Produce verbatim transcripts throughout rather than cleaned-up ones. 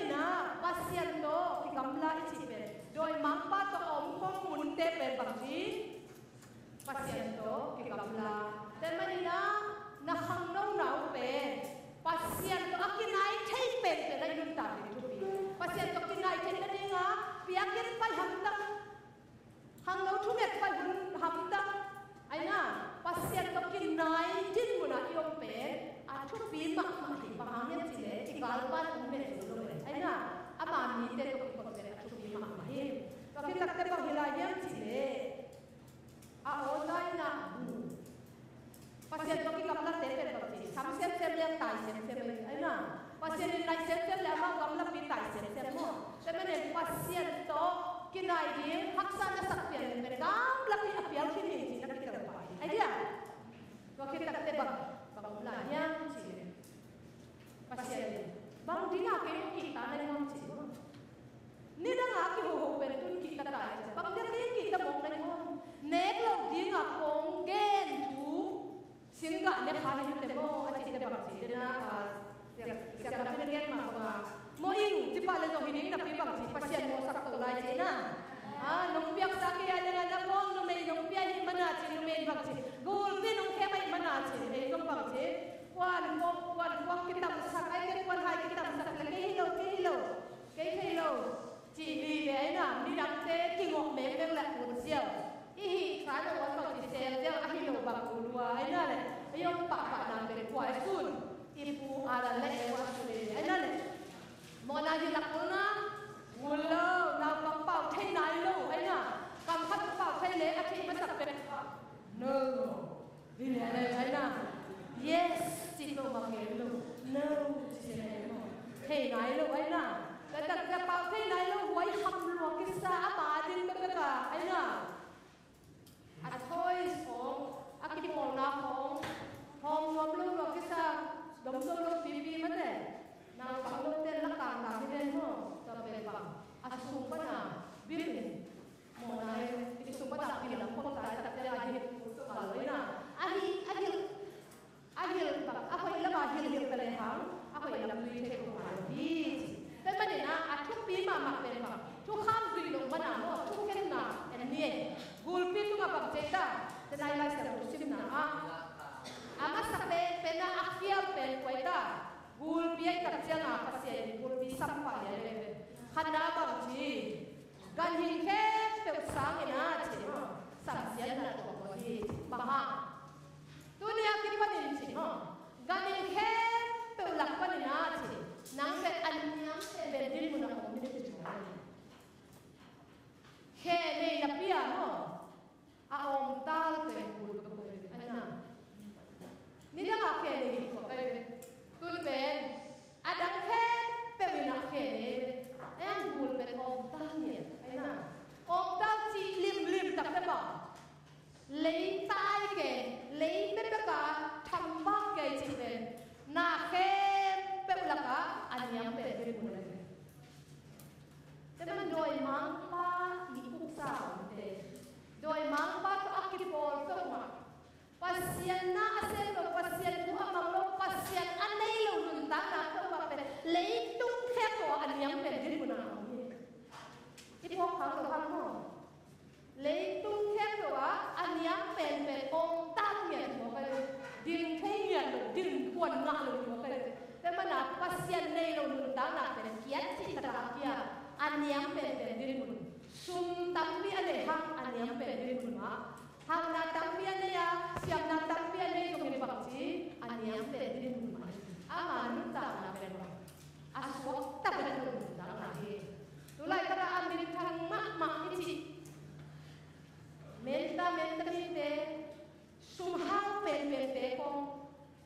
Pasian tawh kigamla i cih pen dawimangpa tawh a om khawng munte pen bang ci? Pasian tawh kigamla. Tua manin na khangno na uh pen Pasian tawh a kinai thei penpen a i nuntak ding thupi. Pasian tawh kinai theih nadinga piakin pai hamtang, khangno thunget pai hun hamtang, aina Pasian tawh kinai din munah i om pen a thupi mahmah hi. Bang hang hiam cih leh i galvan om met lo leh, aina ama mite tawh kikhop pen a thupi mahmah hi. Tua khit takteh bang hi lai hiam cih leh a online ah bu Pasian tawh kigamlate pen bang ci, sam semsem leh tai semsem leh, aina Pasian in nai semsem leh amau gamlapi tai semsem maw. Tua manin Pasian tawh kinai ding haksa na sak pian leh pen gamlapi a pial khin hi cih na kitel pah hi. Ai dia. Tua khit takteh bang, bang om lai hiam cih leh Pasian in bang dinga kei hong kihta na hiam cih maw. Nidanga kihoho pen tun kihta ta hi ciang bang dinga kei hong kihta mawk na hiam. Nek lo dinga kong gen thu singgah ne kha hi teh maw a cih teh bang ci dena a siang, siang lam in gen mah bang a maw ing ci pah leh zong hi ding napi bang ci Pasian mawhsak to lai ci na. A nong piaksa kei a dena na bawng numei nong pia hi mana ci numei bang ci gulpi nong khem a hi mana ci ei zong bang ci kuan kuang kuan kuang kitamsak ai kei kuan hai kitamsak leh kei hi lo kei hi lo kei thei lo. Cih li le aina midangte kingawh mengmeng leh ut ziau. I hih kha lo wan bang ci sel ziau ahi lo bang ut lua aina leh a yom pahpahna pen kua i sun i pu a la leh e ua sun e aina leh mawhna hi lak ulna ul lo naupang pau thei nai lo aina kam khat pau thei le a thei masak pen no. Hi le le aina yes cih lo bang gen lo no cih le no thei nai lo aina. Tua tak tua pau thei nai lo huai ham lua kisa a ba ding bekbek a aina. A toys khong a kipawlna khong hawm nuam lo lua kisa dom zo lo pipi mate. Naupang lote lakang kang hi den maw tua pen bang a sung pana bil in mawhna i sung pana bil lam khong tai tak te a hi kal lo aina. A hi a hi A hilh bang a hoih lama hilhhilh ta lehang a hoih lam lui thei ko ngai lo hi. Tua manin a thupi mahmah pen bang thukham zui lo mana maw thukhenna en ni e. Gulpi tungah bang cei ta te nai Lai Siangtho simna ah a masa pen pen a a khial pen kuai ta. Gulpi a i tak cianga Pasian in gulpi sampah lian veve. Khatna bang ci ganhing khempeuh sangin a ci maw samsiatna tuah hi. Bang hang Tuni a kipanin ci maw ganhing khempeuh lak panin a ci nang pen a niam pen pen din mun a om ni ci maw. Khe nei na pia maw a om tal pen kul ka kul aina. Nidang a khe nei hi kua kai pen tun pen a dang khempeuh in a khe nei pen a yang kul pen om tal ni aina. Om tal ci limlim tak pen maw Lei tai kei, lei pepeka thangvak kei cih pen na khempeuh lakah a niam pen bil mun a hi. Tua man dawimangpa i uksa omte dawimangpa tawh a kipawl peuhmah Pasian na a sem lo, Pasian thu a mang lo, Pasian a nei lo nuntakna peuhmah pen leitung khempeuh a niam pen bil mun a om hi. I phawk khak lo hang maw? Leitung khempeuh ah a niam penpen om tak ngiat hi maw kai lo, ding thei ngiat lo, ding kuan ngah lo hi maw kai lo. Tua mana Pasian nei lo nuntakna pen kiat cih takah a kia a niam penpen din mun. Sum tampi a nei hang a niam pen din mun mah. Hauhna tampi a nei a, siamna tampi a nei zongin bang ci a niam pen din mun mah. Ama nuntakna pen bang a suakta bek lo nuntakna hi. Tulaitak a minthang mahmah i cih menta menta mite sumhau penpente kong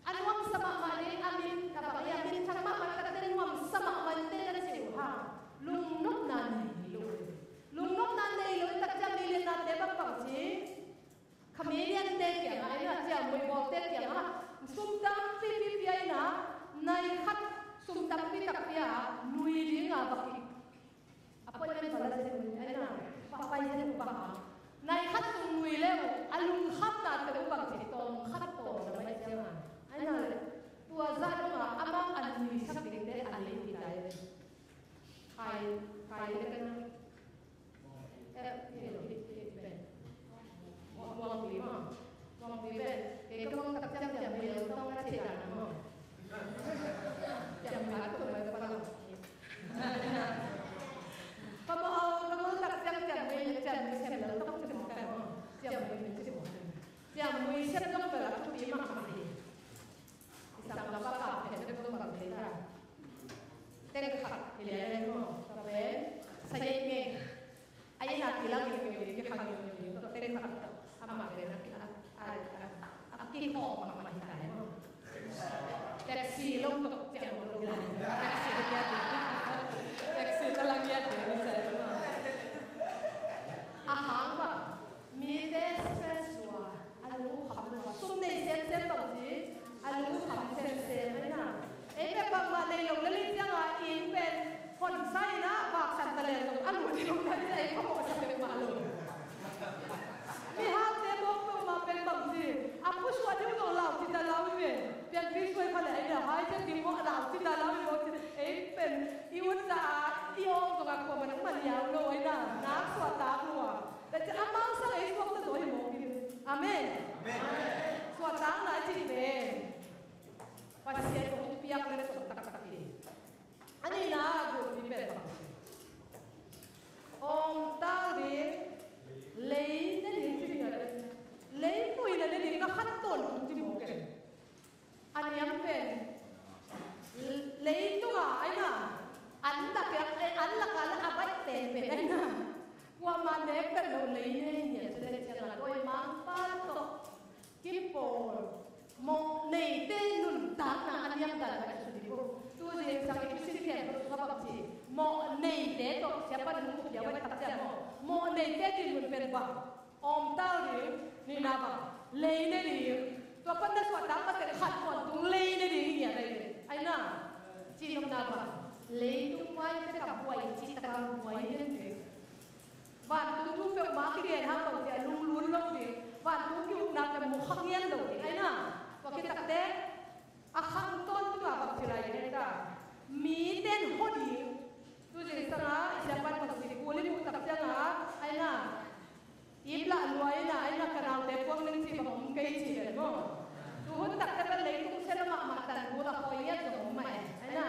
a nuamsa mahmah ding a min a bang i a minthang mahmah takte nuamsa mahmah ding na ci uh hang lungnopna nei lo. Lungnopna nei lo i tak ciang mi liannate bang bang ci Khamiliante kiangah aina cia muibawlte kiangah sum tampi pipi aina nai khat sum tampi takpi a nui dinga va kik. Appointment va la zen uh aina va pai zen uh bang a nai khat sung nui le uh a lungkhamna te uh bang ci tawm khat tawm na mai cianga aina le tua zah dongah amau a nuisak dingte a lei pitai ve. Sa yei nge. A inn a kilang ngeungeu, kikhang ngeungeu, tawh teng khat tawh amah pen a ki, a, a, a, a kikhawm mahmah hi ta hi maw. Taxi lo tawh ciang lo lai. Taxi kiat, taxi ka lang kiat, ni sa maw. A hang bang mite stress lua, a lungkham lua, sum nei semsem bang ci, a lungkham semsem hi na. Ei bek bangmah nei lo lel ciangin inn pen hon sa in a, vaksan ta leng zong a lut ding om ta, ei ka mawhsa peuhmah lo. Mihaute mawk peuhmah pen bang ci, a pusuah ding zong lau ci ta lau hi ve. Pianpih suai kha leh ei le hai ciat ding maw, a lau ci ta lau hi maw ci. Ei pen i ut ta a, i awng zong a kuamah nang man liau lo hi na, nak suahtak lua. Tua ciang amau sang ei suakta zaw hi mawk hi. Amen. Amen. Suahtakna i cih pen Pasian hong piak le suak taktak hi. A nihna a gulpi pen bang ci, awmtal ding, lei ne ding ci ding a, lei muina ne ding na khat tawntung ci mawk hi. A niam pen leitunga aina, an lak, an laka la a baih penpen aina, kuamah nek pen lo lei nei nia, ci leh ciangin dawimangpa tawh kipawl, mawh neite nuntakna a niamdan a kisu ding uh. Tu zingsang i Khristian khempeuh sungah bang ci, mawh neite tawh, siapa nung khup dia wai tak cia maw, mawh neite dinmun pen bang, awmtal ding, nihna bang, lei ne ding. Tua pan na suahtak mate khat tawntung lei ne ding hi ngiat ahi. Aina, cihnopna bang, leitung huaite ka buai cih taka buai den ding. Vantung thu peuhmah kigen hang bang ci a lunglut lo ding. Vantung ki-ukna peuh mu kha ngian lo ding. Aina, tua khit takte a khang tawntunga bang ci lai ding ta, mite in hua ding. Tu zingsang a i siapa in bang ci, kul i muh tak ciangin aina, ip lah lua in aina, ka naute kuang ning ci bang om kei ci ven maw. Tu hun takte bel leitung sia mahmah tan kul a khawi ngiat zong om mah e. Aina,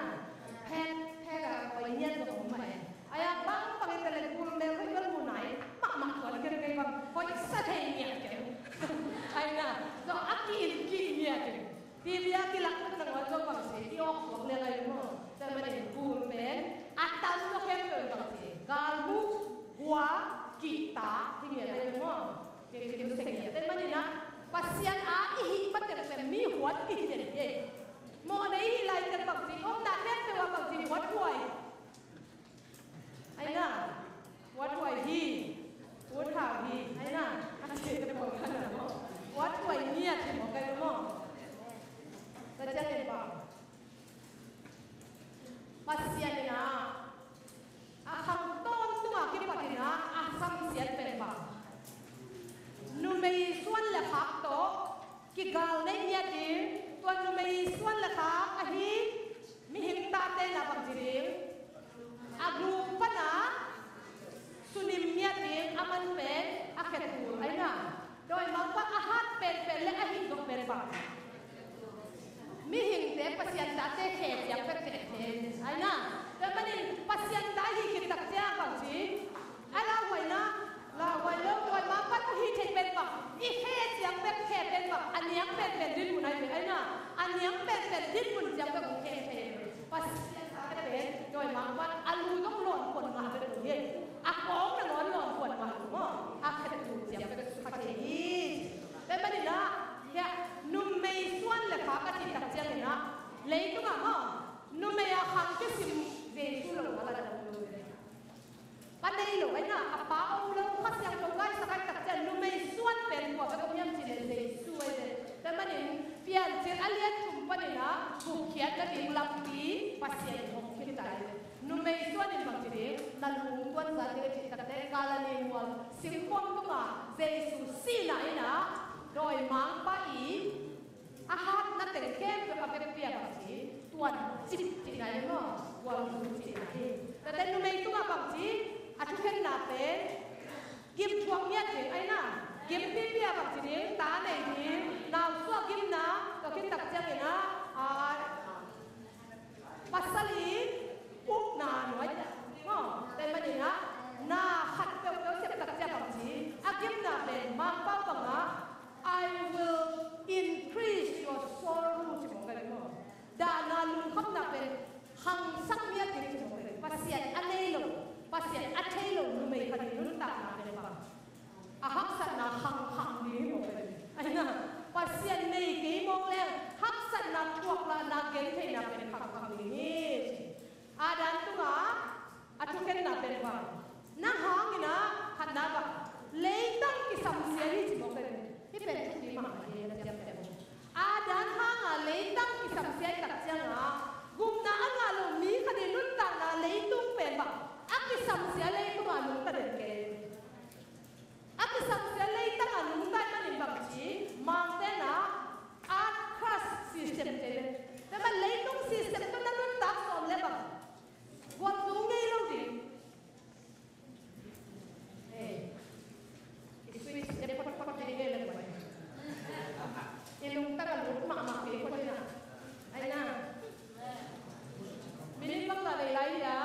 phek phek a khawi ngiat zong om mah e. Aia bang bang i ta leh kul mel hoih bel mu nai mahmah tuan kei, kei bang hoih sa thei ngiat kei. Aina, zong a ki-in ki ngiat kei. T V a kilak nangawn zong bang ci, i awk suak liang ahi maw. Tua manin kul pen a tam lo khempeuh bang ci, galmuk hua kihta hi ngiat ahi maw. Kei kei lu se ngiat. Tua manin a Pasian a i hih mateng pen mi huat kihi den hi. Mawh nei i hih laiteng bang ci, omna khempeuh ah bang ci, huat huai. Aina, huat huai hi, huat hau hi, aina, a ci te mawk kha na maw. Huat huai ni a ci mawk kei maw. Tua ciangin bang, Pasian in a, a khang tawntunga kipat in a, a samsiat pen bang, numei suan le khak tawh kigal nei ngiat ding, tua numei suan le khak ahi mihing tate na bang ci ding, a group pana sunim ngiat ding, a man pen a khetul aina, dawimangpa a hat penpen le a hih zawh pen bang, mihingte Pasian tate khe ciang pek khe thei aina. Tua manin Pasian ta i hih khit tak ciang bang ci, a lauhuaina, lauhuai lo, dawimangpa i hih theih pen bang, i khe ciang pek khe pen bang, a niang penpen dinmun ahi ve aina. A niang penpen dinmun ciang pek hong khe thei. Pasian tate pen dawimangpa a lu dong lawnkuan ngah pek lo hi. A kawng nangawn lawnkuan ngah lo maw. A khetul ciang pek sukha thei hi. Tua manin a, hia, numei suan le khak a cih tak ciangin a, leitungah maw, numei a khang kisim Jesu lo a la dang lo. Pa nei lo aina, a pa om lo, Kha Siangtho gaisak a tak ciang numei suan pen kua bek om hiam cih leh Jesu ahi ve. Tua manin Piancil a lian thum panin a gupkhiatna ding lampi Pasian in hong khin ta hi. Numei suan in bang ci ding, na lungtuan zat ding a cih takte, Kalvari mual singkuang tungah Jesu sihna in a, dawimangpa i a hatna teng khempeuh a vekpi a bang ci, tuancip cihna hi maw, gualzun cihna hi. Tate numei tungah bang ci, a thukhenna pen gim thuak ngiat ding aina, gim pipi a bang ci ding, ta nei ding, nau suah gimna, tua khit tak ciangin a, a, pasal i ukna nuai maw, tua manin a, na khat peuhpeuh sep tak ciang bang ci, a gimna pen Mangpau bangah, "I will increase your sorrow," ci mawk ahi maw. Dahna lungkhamna pen hangsak ngiat ding ci mawk ahi. Pasian a nei lo, Pasian a thukhenna pen bang, na hangin ah khatna bang, leitang kisamsia hi ci mawk e. Hih pen thupi mahmah hi, na ciamteh maw? Adam hanga leitang kisamsia i tak cianga gupna a ngah lo mi khat i nuntakna leitung pen bang, a kisamsia leitunga nungta den kei. A kisamsia leitanga nungta i manin bang ci, Mangte na earth crust system te le, te bang leitung system tawh na nuntak sawm le bang, guan zung ngei lo ding. Eh, i switch te phot phot ding e le guai. I lungtang a lut mahmah kei phot ding a. Ai na. Minute bang la lei lai a.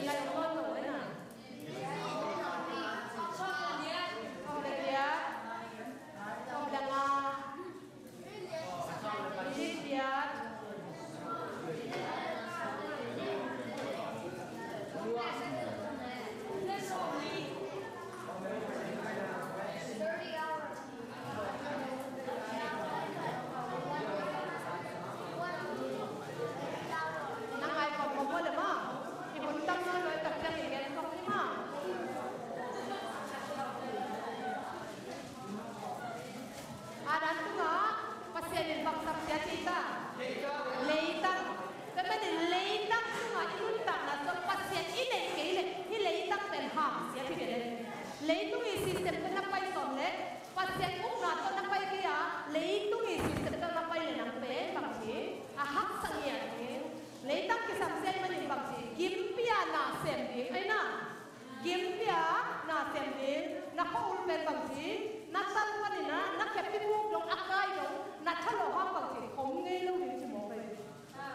Lai om lo ai na. Sawm le giat. Sawm le nga. Na ngai kawm kawm maw le maw? I hun tam nawn lo i tak ciang i gen kawm ni maw? Adam tungah Pasian in bang samsia ci ta? Leitang. Tua manin leitang tungah i nuntakna tawh Pasian i neih kei leh hih leitang pen hamsia ci ve le. Leitung i system tawh na pai sawm leh Pasian ukna tawh na pai kei a, leitung i system tawh na pai leh nang pen bang ci? A haksa ngiat ding. Leitang kisamsia i manin bang ci? Gimpi a na sem ding ai na. Gimpi a na sem ding, na khua-ul pen bang ci, na tal panin ah na khepi buk dong a kai dong na thalawh hang bang ci, khom ngei lo ding ci mawk ai.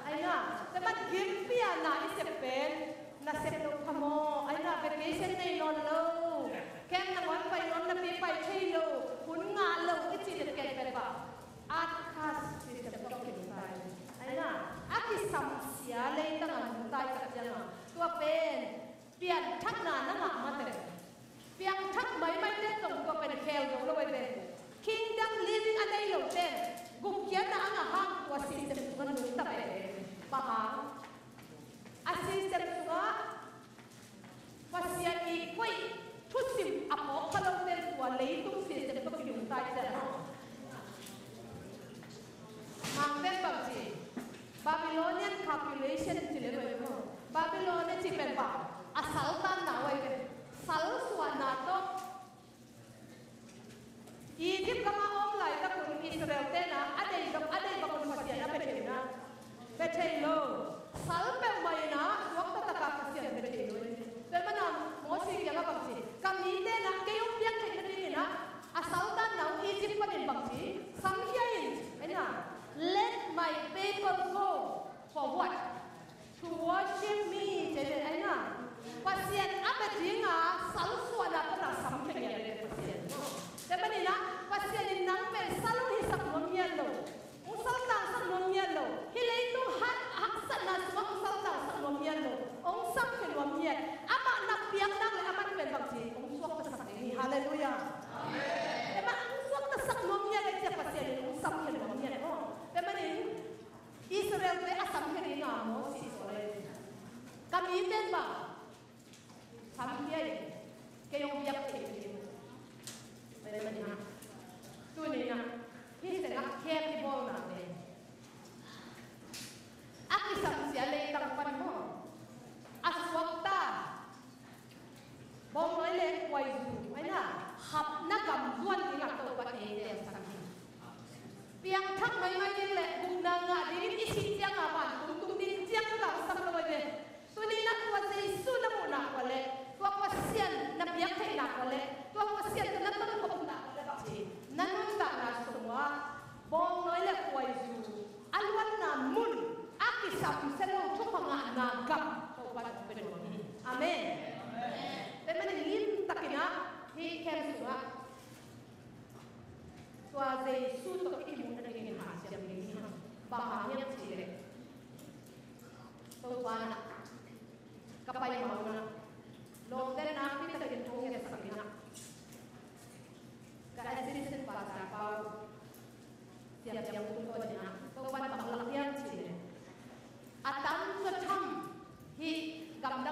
Ai na, tua man gimpi a na i sep pen, na sep loh kha maw, ai na, vacation nei nawn lo, camp nangawn pai nawn napi pai thei lo, hun ngah lo i cih pen pen bang, earth crust system tawh kinungta hi. Ai na, a kisamsia leitang a nungta i tak ciangin, tua pen pianthakna na ngah mate. Piangthak maimaite zong tua pen khel zo lo ai ve. Kingdom living a nei lote gupkhiatna a ngah hang tua system sungah nungta ve. Bang hang? A system sungah Pasian i koih thusim a phawk kha lote tua leitung system tawh kinungta i tel. Mangte bang ci, Babylonian calculation ci le lo maw. Babylon i cih pen bang, a saltanna uh ai ve. Sal suahna tawh Egypt gama om laitak un Israel-te na a deih bek, a deih bek un Pasian a bia thei na, bia thei lo. Sal peuhmah in ah suak taktak a Pasian bia thei lo. Tua manin Mosi kiangah bang ci, ka mite na kei hong piak theih nadingin ah a saltanna uh Egypt panin bang ci, samkhia in, ai na, let my people go. For what? To worship me, ci-in ai na. Pasian a bia ding a sal suahna tawh na samkhia ngiat Pasian. Tua manin ah Pasian in nang pen sal hong hisak nuam ngiat lo. Hong saltangsak nuam ngiat lo. Hih leitung hat haksatna sungah hong saltangsak nuam ngiat lo. Hong samkhia nuam ngiat. Amah na piak nak leh amah pen bang ci, hong suaktasak ding hi. Halleluiah. Amen. Amah hong suaktasak nuam ngiat leh ci-a Pasian in hong samkhia nuam ngiat maw. Tua manin Israel-te a samkhia ding a Moses aw le, ka mite in bang samkhia in, kei hong biak theih ding. Tua manin ah, tuni-in ah, hih tengah khek i bawlna pen a kisamsia leitang pan maw, a suakta Bawngnawi le khuaizu, ai na, khapna gam zuan dingah Topa eite a sang hi. Piangthak maimai ding le gupna ngah dingin i sih ciangin vantung tung ding ciang tawh lam sam lo ai ve. Tuni na tua Jesu na muh nak uh leh, tua Pasian na biak theih nak uh leh, tua Pasian tawh na tonkhop nak uh leh bang ci, na nuntakna sungah bawngnawi le khuaizu a luanna mun, a kisamsia lo thupha ngahna gam Topa in hong pia nuam hi. Amen. Tua manin limtakin ah hih camp sungah tua Jesu tawh i kimuh nadingin hanciam ding hi hang. Bang hang hiam cih leh, Topa in ah ka pai ma-un ah, lawmte nakpi takin hong ngetsak in ah, ka assistant pastor pa uh, Siam Ciang Tung tawh in ah, Topa in bang lak hiam cih leh, a tam tua tham hih gam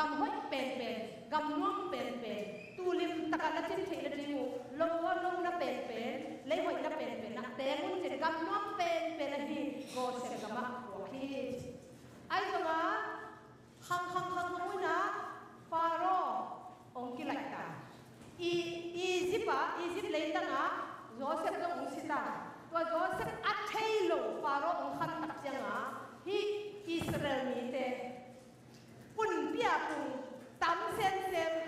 Gam hoih penpen, gam nuam penpen, tu limtakin na cin theih nading uh, lo, lo na penpen, lei hoih na penpen ah teng un cin, gam nuam penpen ahi Goshen gamah puak hi. Ahi zongin khang khang khang khang un ah Faro hong kilaih ta. I, Egypt ah, Egypt leitang ah Joseph zong hong si ta. Tua Joseph a thei lo Faro hong khan tak ciangin hih Israel mite punpia kung tam semsem.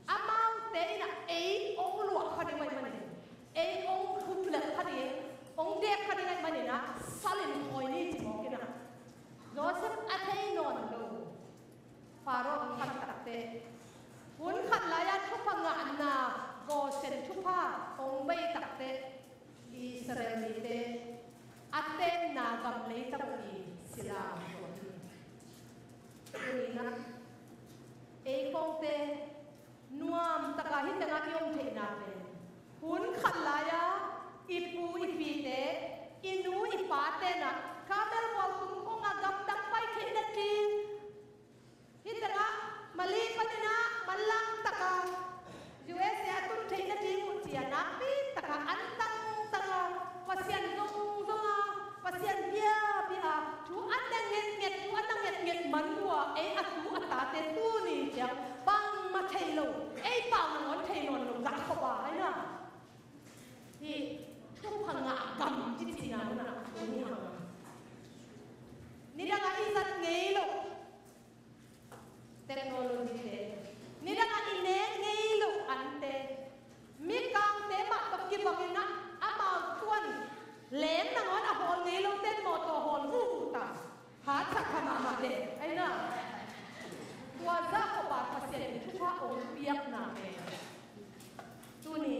Amaute in ah ei hong luah kha ding ahih manin, ei hong thup lel kha ding, hong dek kha ding ahih manin ah sal in khawi ni ci mawk in ah Joseph a thei nawn lo Faro hong khan takteh, hun khat lai-a thupha ngahna Goshen thupha hong bei takteh, Israel mite a tenna gam leitang uh i sila hong tuak hi. Tuni-in ah ei khawngte nuam takin hih tengah i om theihna pen, hun khat lai-a i pu i pite, i nu i pate in ah Carmel mual tung kongah gamdang pai theih nading, hih tengah Mali panin ah manlang takin U S A a tun theih nading uh ci-a nakpi takin an tangtang a, Pasian zongzong a, Pasian biabia a, thu a na ngetnget, thu a na ngetnget man uh a, ei a tu a tate tuni ciang bangmah thei lo, ei pau nangawn thei nawn lo, gah khop a, ahi na. Hih thupha ngah gam i cihna mun ah tuni hang a, nidang a i zat ngei loh technology te, nidang a i nek ngei loh ante, Mikangte mah tawh kibangin ah amau tuan leng nangawn a hawl ngei lote in mawtaw hawl vuhvuh ta. Hatsak kha mahmah de, ahi na. Tua zah khop a Pasian in thupha hong piakna pen, tuni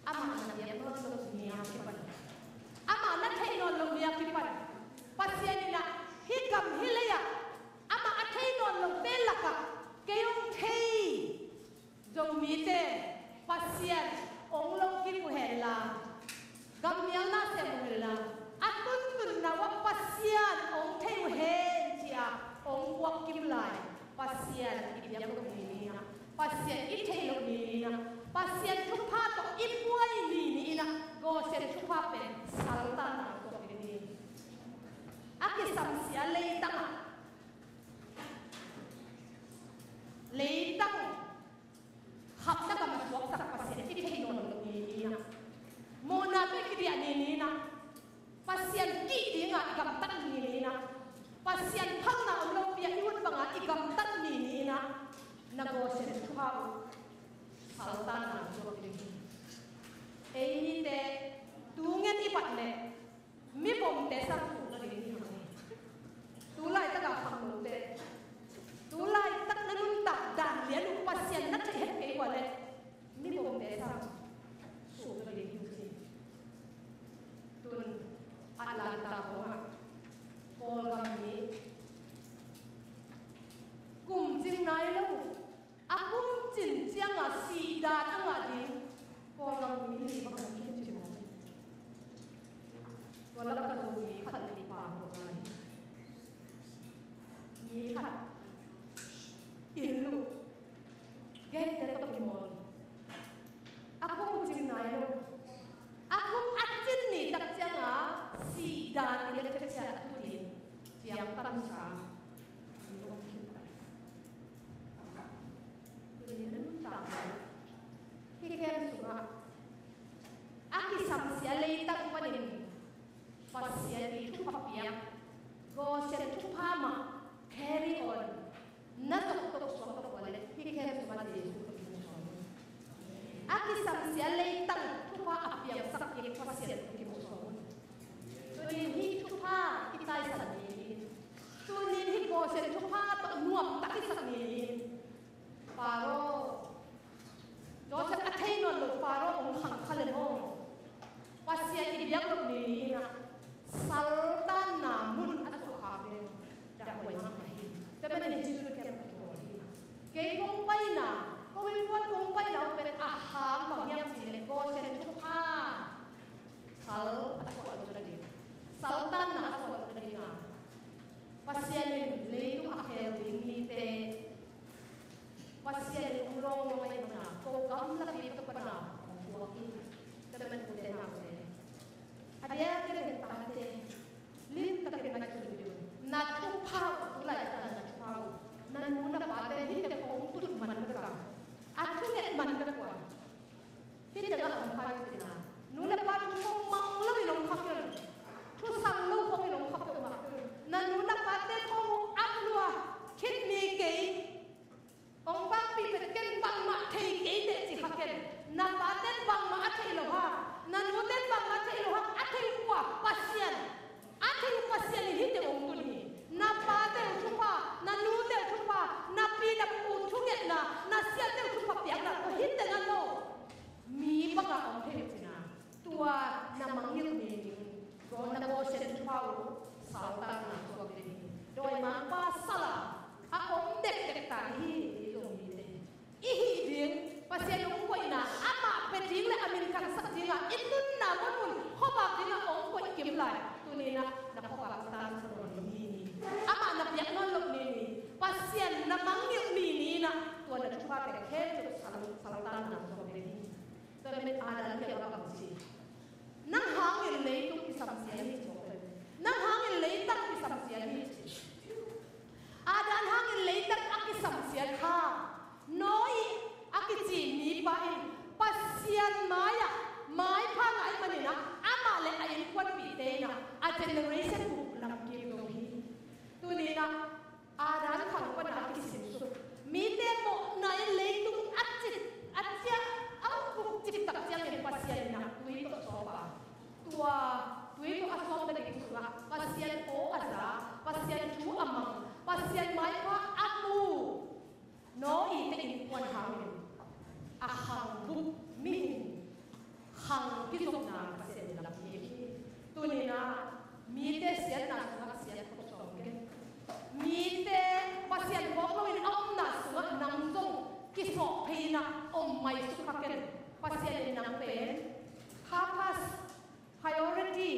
amah na biak nawn loh ni a kipan, amah na theih nawn loh ni a kipan, Pasian in ah hih gam hih lei ah amah a thei nawn loh pen lakah kei hong thei Zomite, Pasian hong lawng kim uh hen la, gammial na sem uh hen la, a tuntunna uah Pasian hong thei uh hen ci-a hong puak kim lai. Pasian i biak loh ni ni-in ah, Pasian i theih loh ni ni-in ah, Pasian thupha tawh i buai ni ni-in ah, Goshen thupha pen saltanna tuak ni ni. A kisamsia leitang ah, leitang khapna gam a suaksak Pasian i theih nawn loh ni ni-in ah, mawhna tawh i kidiah ni ni-in ah, Pasian kih dingah i gamtat ni ni-in ah, Pasian phalna om lopi-a i ut bangah i gamtat ni ni-in ah, na Goshen thupha uh saltanna tuak ding hi. Ei mite tu ngen i bat leh mibawmte sang suk lo ding hi hang. Tu laitak a khangnote, tu laitak na nuntak dan lian uh Pasian na theih het kei uh a leh mibawmte sang suk lo ding hi ci. Tun Atlanta khawngah Kawlgam mi kum cing nai lo, a kum cin ciangah sihdan a ngah ding Kawlgam mi li bang a kim ci mawk hi. Tua lakah Zomi khat li pa kawh lai. Mi khat inn luh, gate tawh kimawl. A kum cing nai lo. A kum a cin ni tak ciangah sihdan electric chair a tut in ciangtan sa. Tuni na nuntak hih kem sungah a kisamsia leitang panin Pasian i thupha piak, Goshen thupha mah carry on na toktok suak tok uh a leh hih kem sungah Jesu tawh kimu sawm un. A kisamsia leitang thupha a piangsak kik Pasian tawh kimu sawm un. Tuni hih thupha i taisan ni ni. Tuni hih Goshen thupha tawh nuamtak i sak ni ni. Faro, Joseph a thei nawn lo Faro hong khang kha leh maw, Pasian i biak loh ni ni-in ah saltanna mun a suak khak ding dahhuai mahmah hi. Tua manin Jesu kiang a kibawl hi. Kei kong paina, ko innkuan kong paina uh pen a hang bang hiam cih leh Goshen thupha sal a suah loh nading, saltanna a suah loh nading a, Pasian in leitung a khel ding mite Pasian in hong lawnglawng ahih manin ko gamla vive ka pana hong thuak hi. Tua ahih manin ute naute, a diakin tate, limtakin ngaihsun un. Na thupha uh, tu laitak na thupha uh, na nu na pate hih teng hong tut man bek a, a thunget man bek uh a, hih teng a om kha hi cin a, nu le pa thu mang loin om kha kei un. Thu sang lo khawngin om kha peuhmah kei un. Na nu na pate khawng hong ap lua, khitmi kei, hong vakpih pet ken, bangmah thei kei teh ci kha ken. Na paten bangmah a thei lo hang, na nuten bangmah a thei lo hang, a thei uh kua? Pasian. A thei uh Pasian in hih teng hong tun hi. Na pate uh thupha, na nute uh thupha, na pi na pu thungetna, na siate uh thupha piakna, tua hih teng a no mi bangah om thei uh cin a, tua na mangngilh ni ding, na Goshen thupha uh saltanna suak ding hi. Dawimangpa sal a a om dekdek ta hi, i Zomite. I hih ding, Pasian hong koihna, amah pia ding le a min khangsak dingah i nunna munmun khuavak dingah hong koih kim lai. Tuni-in ah na khuavak tangsak nawn lo ni ni, amah na biak nawn loh ni ni, Pasian na mangngilh ni ni-in ah tua na thuphate khempeuh sal, saltanna suak ding hi. Tua ahih manin Adam kiangah bang ci? Nang hangin leitung kisamsiat hi ci mawk hi. Nang hangin leitang kisamsiat hi ci. Adam hangin leitang a kisamsiat kha. Noah a kici mipa in Pasian mai-ah maipha ngai manin ah amah le a innkuanpihte in ah a generation bup lamkim dong hi. Tuni-in ah Adam khang pana a kisimsuk, mite mawhna in leitung a cip, a ciah, a ukuk cip tak ciangin Pasian in ah tui tawh sawp a, tua tui tawh a sawpna ding sungah Pasian aw a za, Pasian thu a mang, Pasian maipha a mu Noah te innkuan hangin a khang bup mihing khang kizopna Pasian in lamkim hi. Tuni-in ah mite siatna sungah siat khop sawm ken. Mite Pasian phawk loin a omna sungah nang zong kisawh phei-in ah om mai suk kha ken. Pasian in nang pen purpose, priority,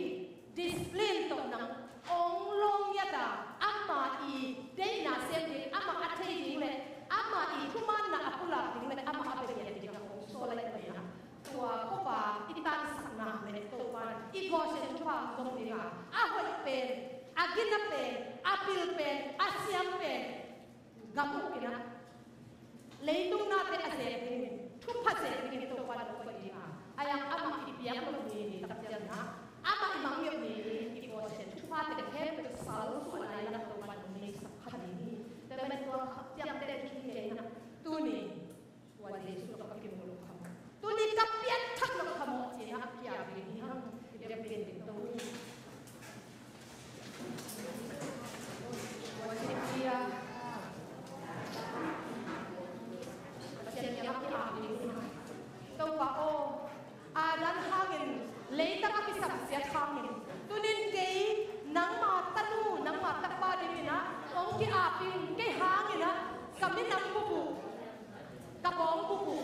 discipline tawh nang hong lawng ngiat a, ama i deihna sem ding, ama a thei ding le ama i thumanna a pulak ding le ama a bia ngiat ding a hong sawl lai manin ah, tua khuavak i tansakna le Topa in i Goshen thupha hong zong ding a, a hoih pen, a gina pen, a pil pen, a siam pen, gam uk in ah leitung nate a zek dingin, thupha zek dingin Topa in hong koih ding a, a yang amah i biak loh ni ni tak ciangin ah, amah i mangngilh ni ni i Goshen thuphate khempeuh sal suah nai-in ah Topa in hong neisak kha ding hi. Tua ahih manin tua khak ciangte thupi kei in ah, tuni tua Jesuh tawh ka kimu loh kha maw, tuni ka pianthak loh kha maw ci-in ah ki-ap ding hi hang. Ki-ap ding ding to. Pasian kiangah ki-ap ding hi hang. Topa aw, Adam hangin leitang a kisamsiat hangin, tuni-in kei nangma tanu, nangma tapa dingin ah hong ki-ap ing. Kei hangin ah ka minam bup uh, ka bawng bup uh,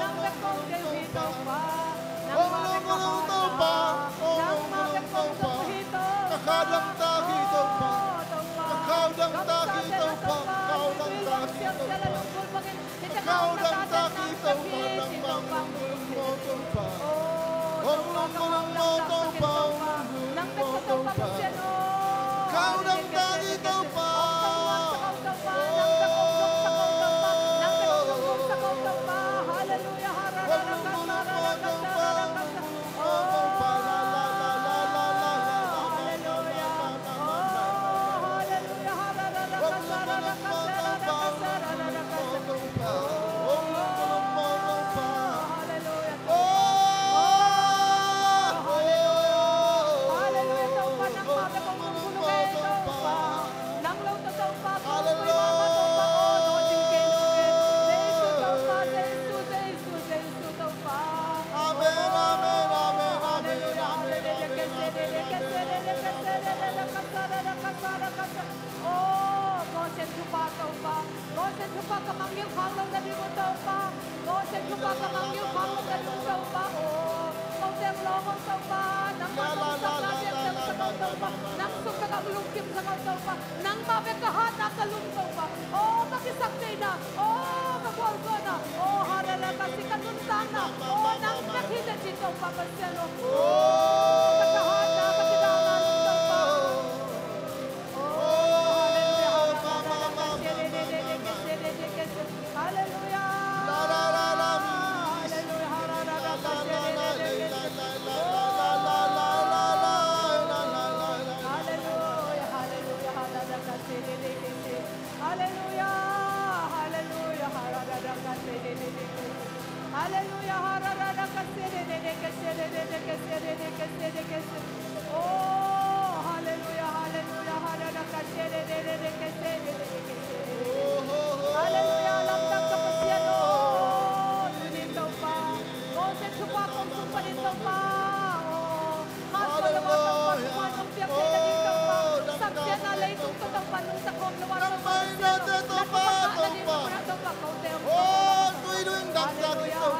Nang bek kong deih hi Topa. Nangmah bek ka hawlna. Nangmah bek kong zong hi Topa. Ka khau dangtak hi Topa. Ka khau dangtak hi Topa. Ka khau dangtak hi Topa. Ka khau dangtak hi Topa. Nangmah hong lum maw Topa. Hong lum maw Topa. Hong lum maw Topa. Ka khau dangtak hi Topa. Hallelujah. Amen, amen, amen, amen, amen, amen, amen. Oh, Goshen thupha Topa. Goshen thupha ka mangngilh khak loh nading uh Topa. Goshen thupha ka mangngilh khak loh nading uh Topa. Oh, ko teng lawng uh Topa. Nangmah tawh ka sap na teng teng sa ko Topa. Nang sung bek a ka lungkim sa ko Topa. Nangmah bek ka hatna ka lum Topa. Oh, ka kisap theihna. Oh, ka gualzawhna. Oh, hallelujah, ka si ka nuntakna. Oh, nang bek hi teh ci Topa Pasian oh. Oh, ka thahatna, ka kidalna lum Topa. Hallelujah. Oh, hallelujah, hallelujah, hallelujah. Hallelujah, lamdang ka Pasian aw. Tuni in Topa, Goshen thupha kong sung panin Topa aw. Hallelujah. Topa, thupha nong piak theih nading Topa. Samsiatna leitung tawh Topa nungta khawm lo a Topa Pasian aw. Na thupha ngah nading Topa, Topa ko teng. Oh, tui luin dangtak hi Topa.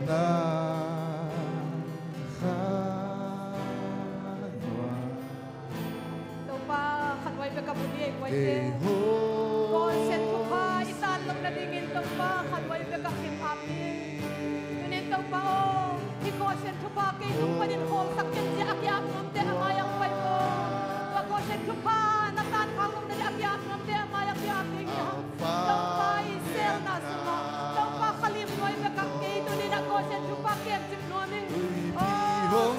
Topa, khat nuai bek a mu ni ei, kei guaite. Kawlsian thupha i tan loh nadingin Topa, khat nuai bek a khim ap ni. Tunin Topa aw, hih Kawlsian thupha kei tung panin hawlsak kei zia a ki-ap nuamte a mai-ah pai maw. Tua Kawlsian thupha na tan khak loh nading a ki-ap nuamte a mai-ah ki-ap ding hi hang. Topa i selna sungah, Topa khalim nuai bekah kei tuni-in ah Goshen thupha kemcip nuam ing. Aw,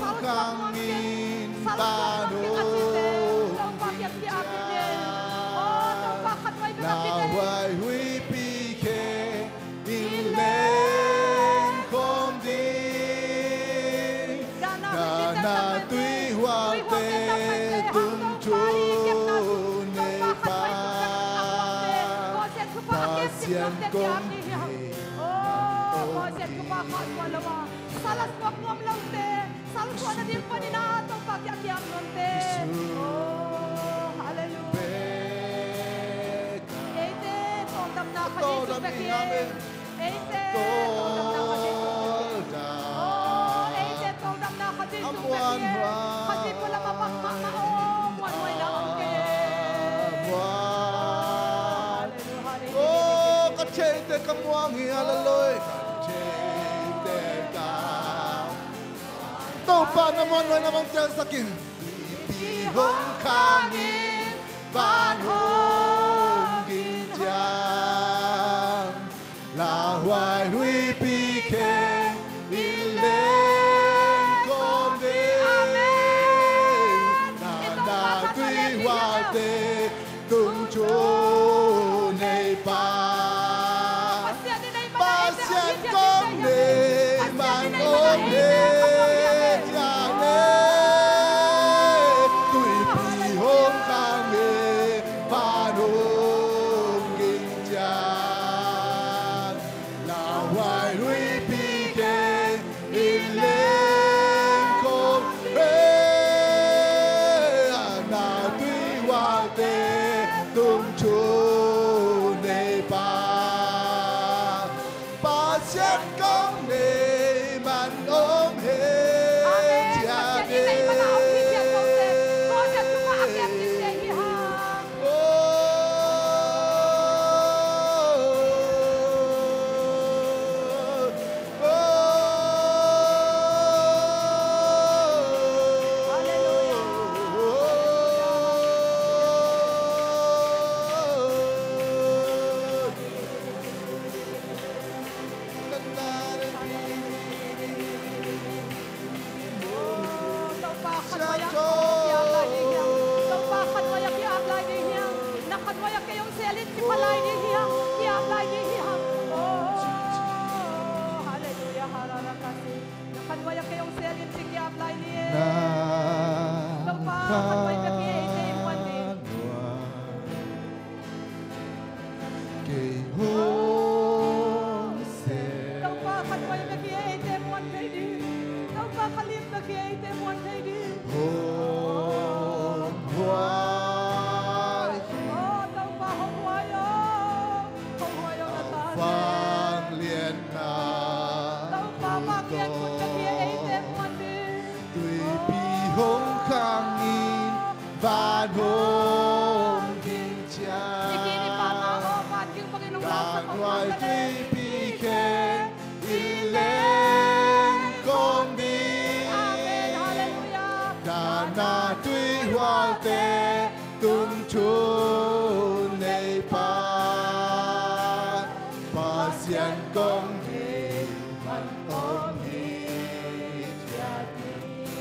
sal suak nuam keng, sal suak nuam keng a cite, Topa kiang ki-ap ding hi. Aw, Topa khat nuai bekah kite. Dahna huihpi khe in leng khawm ding. Dahna huihpi teng tang mai teh, tui huahpi teng tang mai teh, hang Topa i kepna sung, Topa khat nuai sung teng a khuakte, Goshen thupha a kemcip nuamte kiang hi hang. Aw, Goshen thupha khahsuah lo a, sal a suak nuam lote, sal suah nading panin ah Topa kiang a ki-ap nuamte. Aw, hallelujah. Eite tawldamna Khazih sung bek hi. Eite tawldamna Khazih sung bek hi. Aw, eite tawldamna Khazih sung bek hi. Khazih pualam a bang mahmah aw, muanhuaina om kei. Hallelujah, hallelujah. Aw, ka theite ka muang hi, hallelujah. Ka theite ka Topa na muanhuaina bang telsak in. Huihpi hong khang in, van hong ging ciang, lauhuai huihpi kheng in leng khawm ding. Amen. Dahna tui huahte tung thu nei pa. Pasian kong nei man om hi ciang e. Tuipi hong khang e, van hong ging ciang, lauhuai huihpi kheng in leng khawm e. Dahna tui huahte tung thu nei pa. Pasian kong nei man om hi. Amen. Pasian i nei man a om hi ciang kote, Pasian thupha a kem ding te hi hang. Topa khat nuai-ah ki-ap lai ding hiam? Topa khat nuai-ah ki-ap lai ding hiam? Na khat nuai-ah kei hong sel in ci pha lai ding hiam? Ki-ap lai ding hiam? Oh, hallelujah, hallelujah. Na khat nuai-ah kei hong sel in ci ki-ap lai ding. Topa khat nuai-ah kei eite i muan ding. Kei hong sel. Topa khat nuai bek hi eite muan thei ding. Topa khat lim bek hi eite muan thei ding. Hong huai. Oh, Topa hong huai oh. Hong huai oh na ta. Vangliatna. Topa vangliat khut bek hi eite muan ding. Tuipi hong khang in, van hong ging ciang. Lauhuai tuipi kheng in leng khawm ding. Amen. Hallelujah. Dahna tui huahte tung thu nei pa. Pasian kong nei man om hi.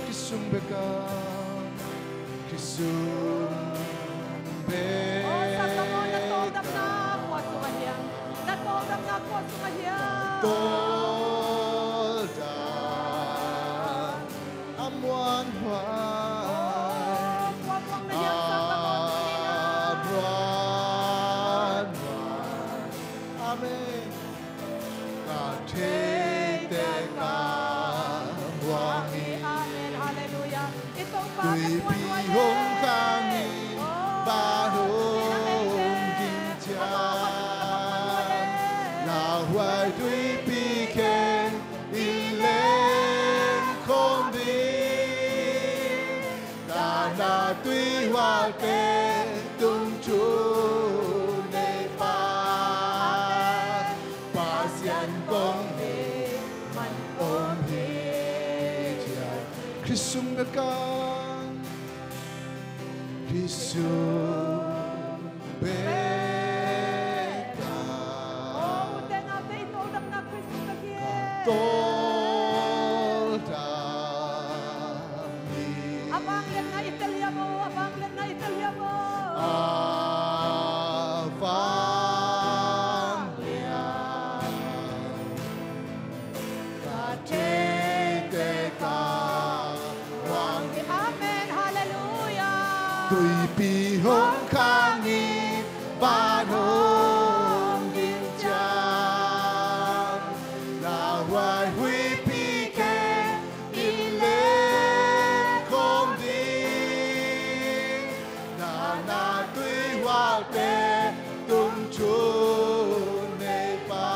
Kisung bek a, kisung bek a. Oh, Sanggamon, na tawldamna kua sungah hiam? Na tawldamna kua sungah hiam? Tawldam a muanhuai. Oh, kua muang na hiam, Sanggamon, tuni-in ah? A muanhuai. Amen. Ka theite ka muang hi. Amen. Hallelujah. I Topa ka muang hi. Tuipi hong khang in, oh, van hong ging ciang, lauhuai tuipi kheng in Te tung thu nei pa, Pasian kong nei man om hi. Khrist sung bek a, Khrist sung bek a. Oh, ute naute, i tawldamna Khrist sung bek hi. Tawldam hi. A vangliatna i tel hiam aw, a vangliatna i tel hiam aw. A vangliat ka theite ka vang. Amen, halleluiah. Tuipi hong khangin van hong ging ciang, lauhuai huipi khe in leng khawm ding. Nana tuihualte tung thu nei pa,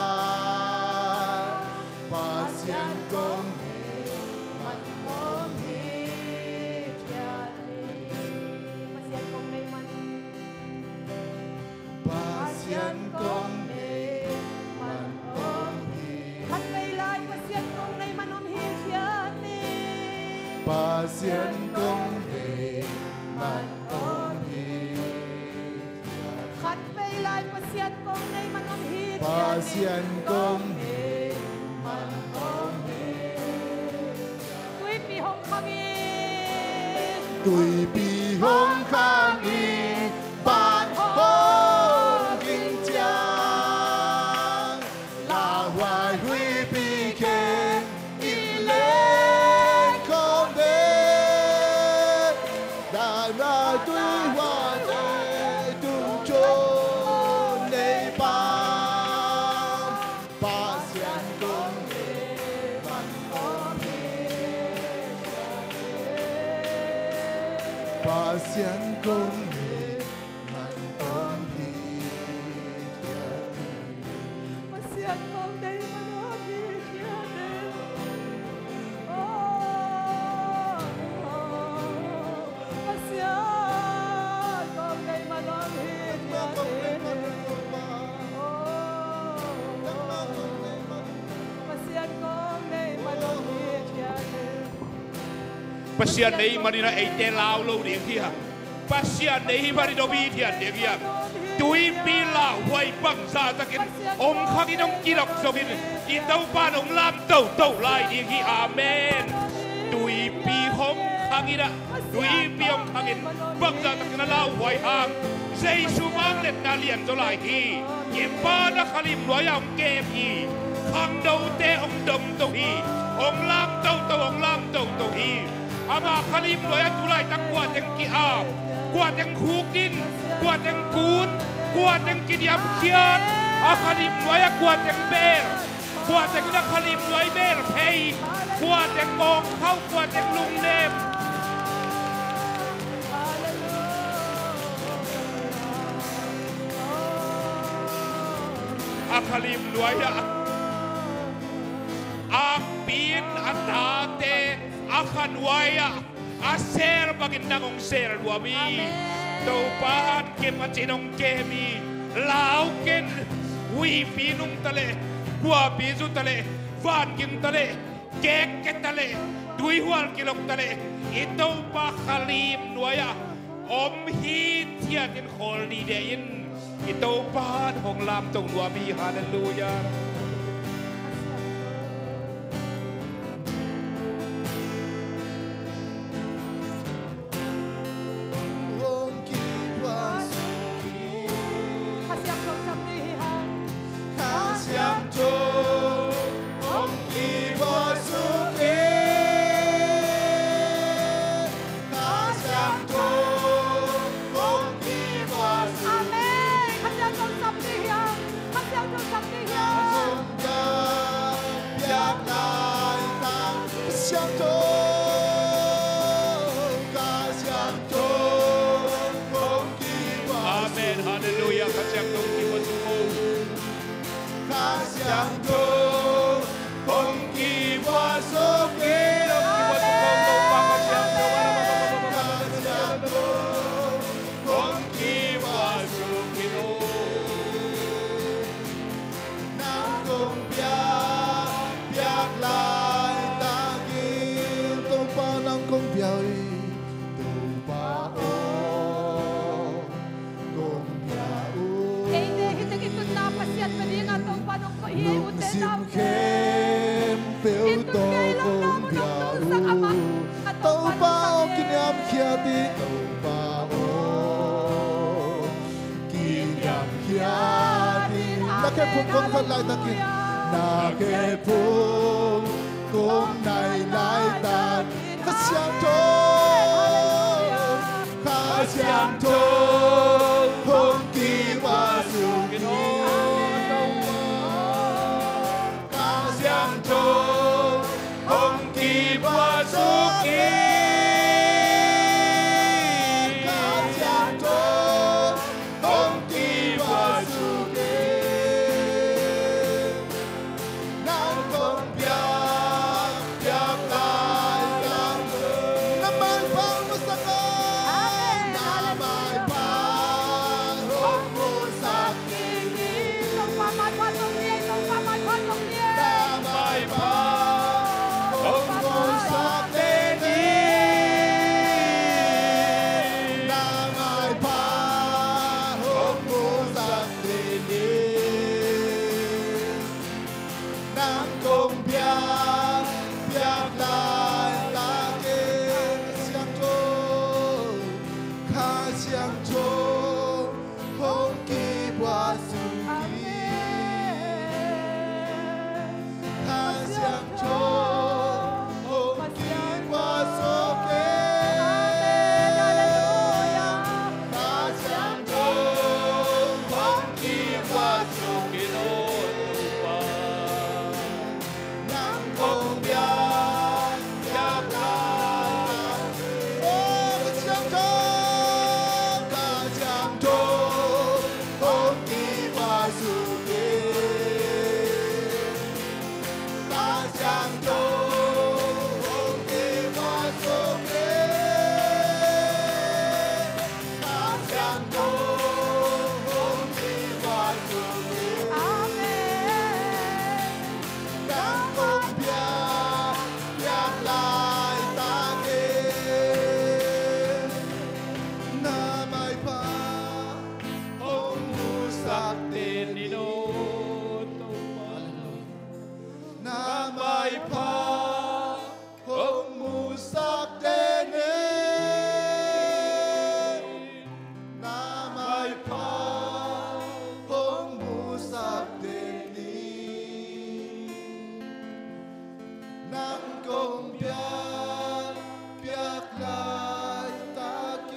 Pasian kong nei man om hi. Pasian kong nei man. Pasian kong nei man om hi. Khat vei lai Pasian kong nei man om hi, Pasian kong nei man om hi. Khat vei lai Pasian kong nei man om hi, Pasian kong nei man om hi. Tuipi hong khangin, tuipi hong khangin van hong ging ciang, lauhuai huipi khe in leng khawm ding. Nana tuihualte tung thu nei pa, Pasian kong nei man om hi. Pasian kong nei man om hi. Pasian kong nei man om hi. Oh, oh. Pasian kong nei man om hi, Pasian kong nei man om hi. Pasian nei manin ah eite lau lo ding hi a. Pasian nei manin om hithiat ding hi a. Tuipi lauhuai bangzah takin hong khangin hong kidok zongin i Topa in hong lam toto lai ding hi. Amen. Tuipi hong khangin ah, tuipi hong khangin bangzah takin a lauhuai hang, Jesu vangliatna lian zaw lai hi. Kipana khalim nuai-ah hong kem hi. Khangnote hong dong to hi. Hong lam toto, hong lam toto hi. Ama khalim nuai-ah tu laitak kua teng ki-ap, kua teng khukdin, kua teng kun, kua teng kidiamkhiat, a khalim nuai-ah kua teng bel, kua teng in a khalim nuai bel phei, kua teng mawngkhauh, kua teng lungnem. A khalim nuai-ah akpi in a tate a khanuai-ah a sel bangin nang hong sel nuam hi. Amen. Topa hankip a cin hong kem hi. Lau ken, huipi nung ta leh, khuapi zu ta leh, vanging ta leh, kek ke ta leh, tuihual kilok ta leh, i Topa khalim nuai-ah om hithiat in khawl ni deh in. I Topa in hong lamto nuam hi. Halleluiah. Kha Siangtho sap ding hi hang. Kha Siangtho hong kiphuan suk in. Kha Siangtho hong kiphuan suk. Amen. Kha Siangtho sap ding hi hang. Kha Siangtho sap ding hi hang. Kha Siangtho, Kha Siangtho, Kha Siangtho hong kiphuan suk. Amen. Halleluiah. Kha Siangtho hong kiphuan suk. Kha Siangtho hong kiphuan suk in. Kha Siangtho, Kha Siangtho, Kha Siangtho. Lungsim khempeuh tawh kong biak uh. Topa aw, kiniamkhiat in, Topa aw, kiniamkhiat in. Na khephung kong khot laitakin, na khephung kong nai laitakin, Kha Siangtho, Kha Siangtho hong kipua suk in. Kha Siangtho hong kipua suk in. Kha Siangtho hong kipua suk in. Nang kong piak, piak lai, nang na maipha hong musak in. Amen. Na maipha hong musak in. Topa maipha zong ni, Topa maipha zong ni. Na maipha hong musak in. Na maipha hong musak in. Nang kong piak, piak laitakin, Kha Siangtho, Kha Siangtho hong kipua suk in. Kha Siangtho hong kipua suk in. Kha Siangtho hong kipua suk in, o Topa. Nang kong piak, piak lai. O Kha Siangtho, Kha Siangtho hong kipua suk in. Kha Siangtho hong kipua suk in. Kha Siangtho hong kipua suk in. Amen. Nang kong piak, piak laitakin, na maipha hong musak in, o Topa. Na maipha hong musak in. Na maipha hong musak in. Nang kong piak, piak laitakin.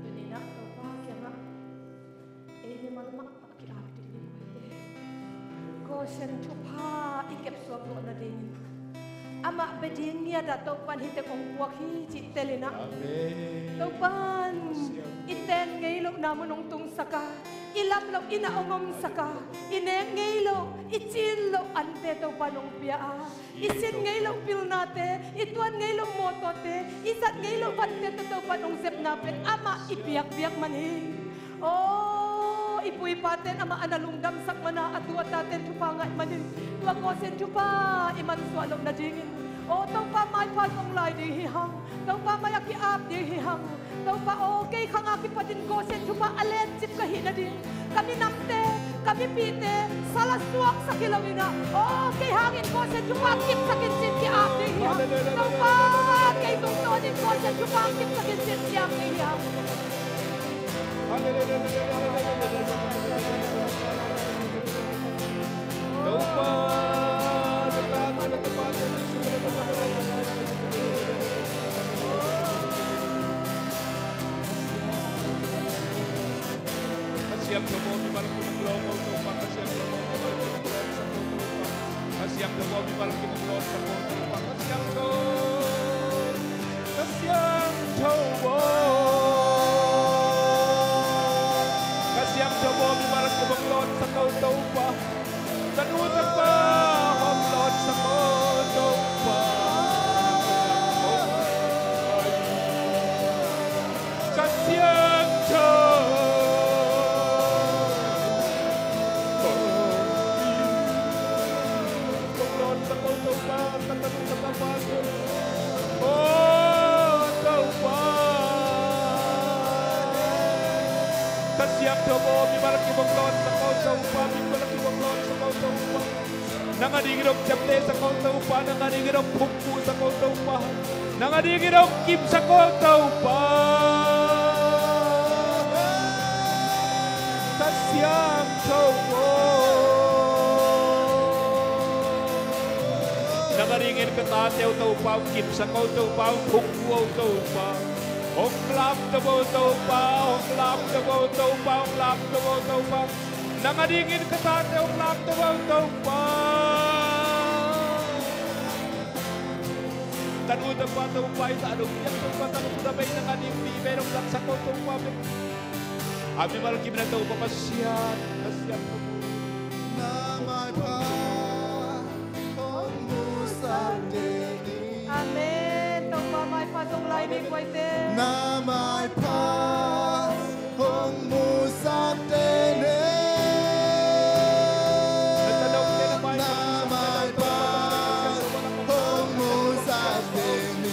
Tuni-in ah Topa kiangah ei mimal mahmah ki-ap ding hi. Goshen thupha i kepsuak zawh nadingin, amah bia ding ngiat ah Topa'n hih teng hong puak hi cih tel in ah. Amen. Topa'n i ten ngei lohna mun hong tungsak a, i lam loh inn ah hong omsak a, i nek ngei loh, i cin loh ante Topa'n hong pia a, i sin ngei loh pilnate, i tuan ngei loh mawtawte, i zat ngei loh vante tawh Topa'n hong zepna pen amah i piakpiak man hi. Aw, i pu i pate'n amah a na lungdamsak man a, a tu a tate'n thupha ngaih manin, tua Goshen thupha i mansuah loh nadingin, aw Topa, maipha zong lai ding hi hang. Topa mai-ah ki-ap ding hi hang. Topa aw, kei khang a kipatin Goshen thupha a lencip ka hih nading, ka minamte, ka mipihte sal a suaksak hi lo-in ah, aw kei hangin Goshen thupha kipsak in cin ki-ap ding hi hang. Topa, kei tungtawnin Goshen thupha kipsak in cin ki-ap ding hi hang. Kha Siangtho aw, mimal kim hong lawm o Topa, Kha Siangtho aw, mimal kim hong lawmsak o Topa, Kha Siangtho aw, mimal kim hong lawmsak o Topa, Kha Siangtho aw. Kha Siangtho aw. Kha Siangtho aw, mimal kim hong lawmsak o Topa. Ka nu ka pa hong lawmsak o Topa. Kha Siangtho. Kong lawmsak o Topa, ka tanu ka tapa ko. O Topa. Siangtho aw, mimal kim hong lawnsak aw Topa, mimal kim hong lawnsak aw Topa. Nang a dingin hong ciamtehsak aw Topa, nang a dingin hong phungvuhsak aw Topa. Nang a dingin hong kimsak aw Topa. Kha Siangtho aw. Nang a dingin ka tate uh Topa, hong kimsak aw Topa, hong phungvuh aw Topa. Hong lamto aw Topa, hong lamto aw Topa, hong lamto aw Topa. Nang a dingin ka tate hong lamto aw Topa. Tanu tapa Topa i ta a dong piak Topa, tanu tapa i nang a ding mi ve dong laksak aw Topa ve. A mimal kim na Topa Pasian, Pasian Topa. Na maipha hong musak den ni. Amen. Topa maipha zong lai ding guaite. Na maipha hong musak den ni. Na maipha hong musak den ni.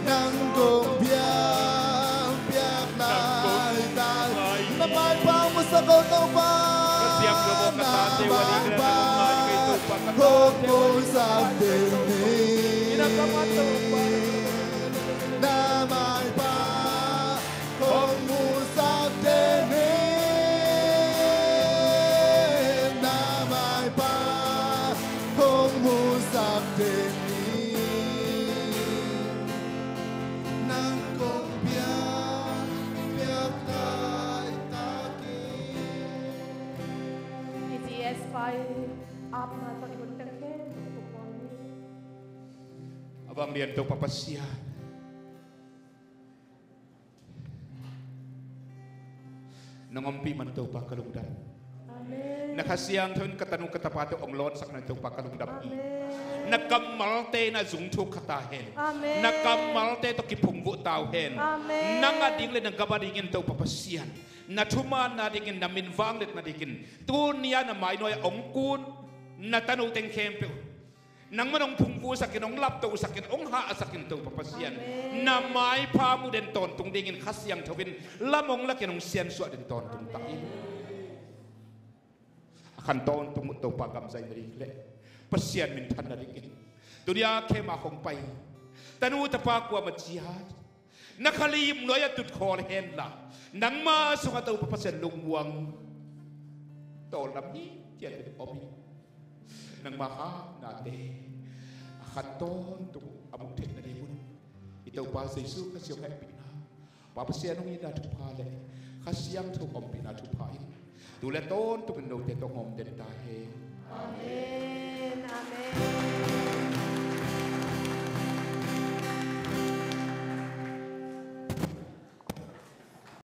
Nang kong piak, piak nai, nai. Na maipha hong musak aw Topa. Na maipha hong musak den ni. Na maipha hong musak den ni. Na maipha hong musak den ni. Nang kong piak, piak nai, nai. I G S pai apna tawh i hun teng khempeuh i pukpawng ni. A vanglian Topa Pasian, nang ompih man Topa ka lungdam. Amen. Na Kha Siangtho in ka tanu ka tapate hong lawnsak na Topa ka lungdam hi. Amen. Na kammalte na zungthuk kha ta hen. Amen. Na kammalte tawh kiphungvuh ta uh hen. Amen. Nang a ding le na gam a dingin Topa Pasian, na thumanna dingin, na min vangliatna dingin, tuni-a na mainuai-ah hong kun na tanu teng khempeuh nangman hong phungvuhsak in, hong laptohsak in, hong hahsak in Topa Pasian. Amen. Na maipha muh den tawntung dingin Kha Siangtho in lam hong lak in hong siansuah den tawntung ta in. A khan tawntung uh Topa gam zai na ding le Pasian minthan na dingin tuni-a khem a hong pai tanu tapa kuamah ciat na kha limnuai-ah tutkhawl henla, nangma sungah Topa Pasian lungmuang tawldam hi ciat in om hi. Nangma hang nate a khan tawntung a muh theihna ding un i Topa Jesu Khazih hong hehpihna, Pa Pasian hong itna thupha le Kha Siangtho ompihna thupha in tu le tawntungin note tawh hong om den ta hen. Amen. Amen.